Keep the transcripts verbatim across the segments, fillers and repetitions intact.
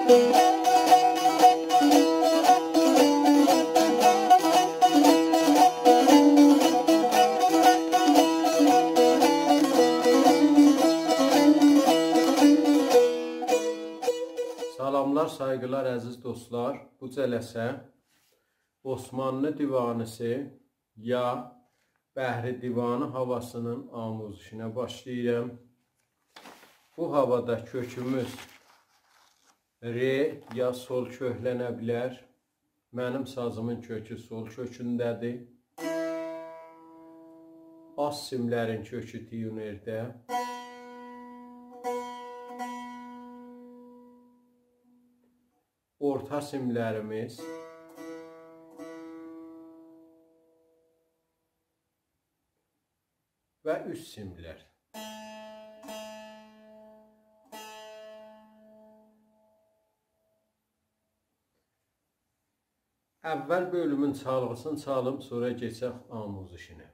سلاملار، سایغیلار، عزیز دوستلار. بو جلسه عثمانلی دیوانی‌سی یا بحر دیوانی هاواسی‌نین آموزشینه باشلاییرام. بو هاوادا کؤکوموز ر یا سل کؤکلنه بیلر. منیم سازیمین کؤکو سل کؤکونده‌دیر. آلت سیملرین کؤکو تیونرده. اورتا سیملریمیز و اوست سیملر. اول بؤلومون چالغی‌سینی چالیم، سونرا کئچک آموزشینه.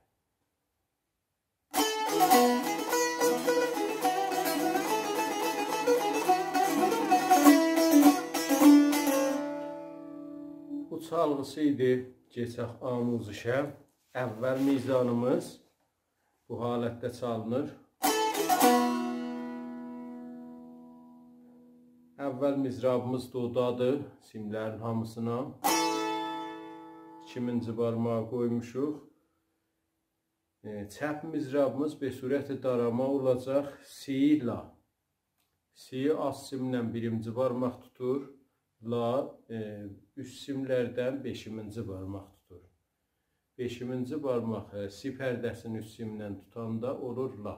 بو چالغی‌سی ایدی، کئچک آموزشه. اول میزانیمیز بو حالتده چالینیر. اول مضرابیمیز دودادیر، سیملرین هامیسینا. ایکیمینجی بارماغی قویموشوق. ائ، چپ مضرابیمیز به صورت داراما اولاجاق سی، لا. سی آلت سیمله بیرینجی بارماق توتور، لا، ائ، اوست سیملردن بئشیمینجی بارماق توتور. بئشیمینجی بارماق، ائ، سی پرده‌سینین اوست سیمیندن توتاندا اولور لا.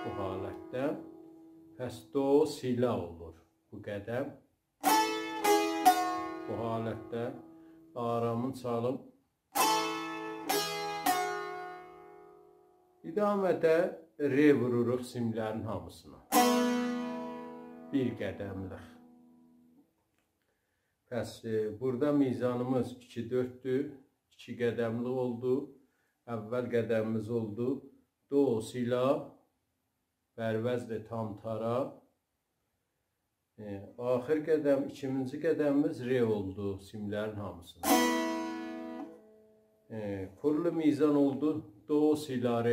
بو حالتده. پس دو، سی، لا اولور بو قدم. بو حالتده آرامین چالیم. ادامه‌ده ر ووروروق سیملرین هامیسینا. بیر قدملیک. پس، ائ، بورادا میزانیمیز ایکی دؤرددور، ایکی قدملیک اولدو. اول قدمیمیز اولدو دو، سی، لا، بر وزن تام تارا. ائ، آخیر قدم، ایکیمینجی قدمیمیز ر اولدو، سیملرین هامیسینا. ائ، کل میزان اولدو دو، سی، لا، ر.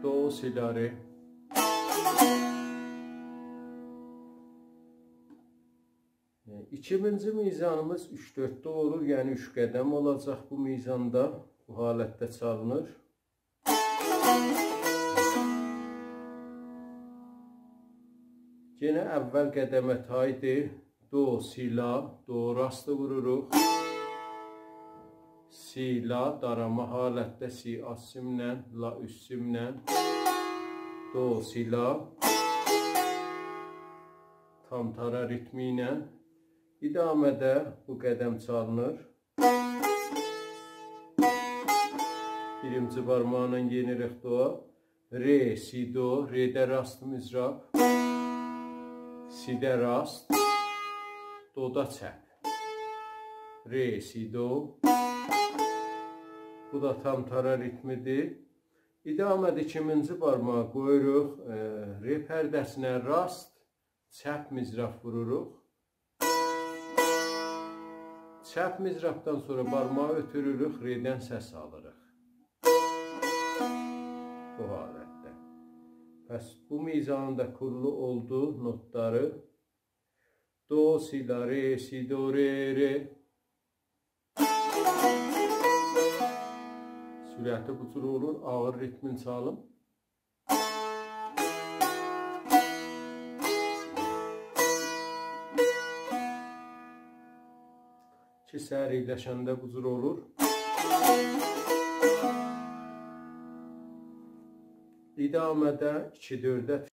دو، سی، لا، ر. ائ، ایکیمینجی میزانیمیز اوچ دؤرددو اولور، یعنی اوچ قدم اولاجاق بو میزاندا، بو حالتده چالینیر. یئنه اول قدمه تایدی. دو، سی، لا، دو راست ووروروق. سی، لا، داراما حالتده سی آلت سیمله، لا اوست سیمله. دو، سی، لا. تام تارا ریتمی ایله. ادامه‌ده بو قدم چالینیر. بیرینجی بارماغینان یئنیریک دو. ر، سی، دو، رده راست مضراب. سیده راست. دودا چپ. ر، سی، دو. بو دا تام تارا ریتمی‌دیر. ادامه‌ده ایکیمینجی بارماغی قویوروق، ائ، ر پرده‌سینه راست، چپ مضراب ووروروق. چپ مضرابدان سونرا بارماغی اؤتوروروک، ردن سس آلیریق. بو حالتده. پس بو میزانین دا کلّو اولدو نوتلاری. دو، سی، لا، ر، سی، دو، ر، ر. سرعتی بو جور اولور، آغیر ریتمین چالیم. کی، سریعلشنده بو جور اولور. ادامه‌ده ایکی دؤرده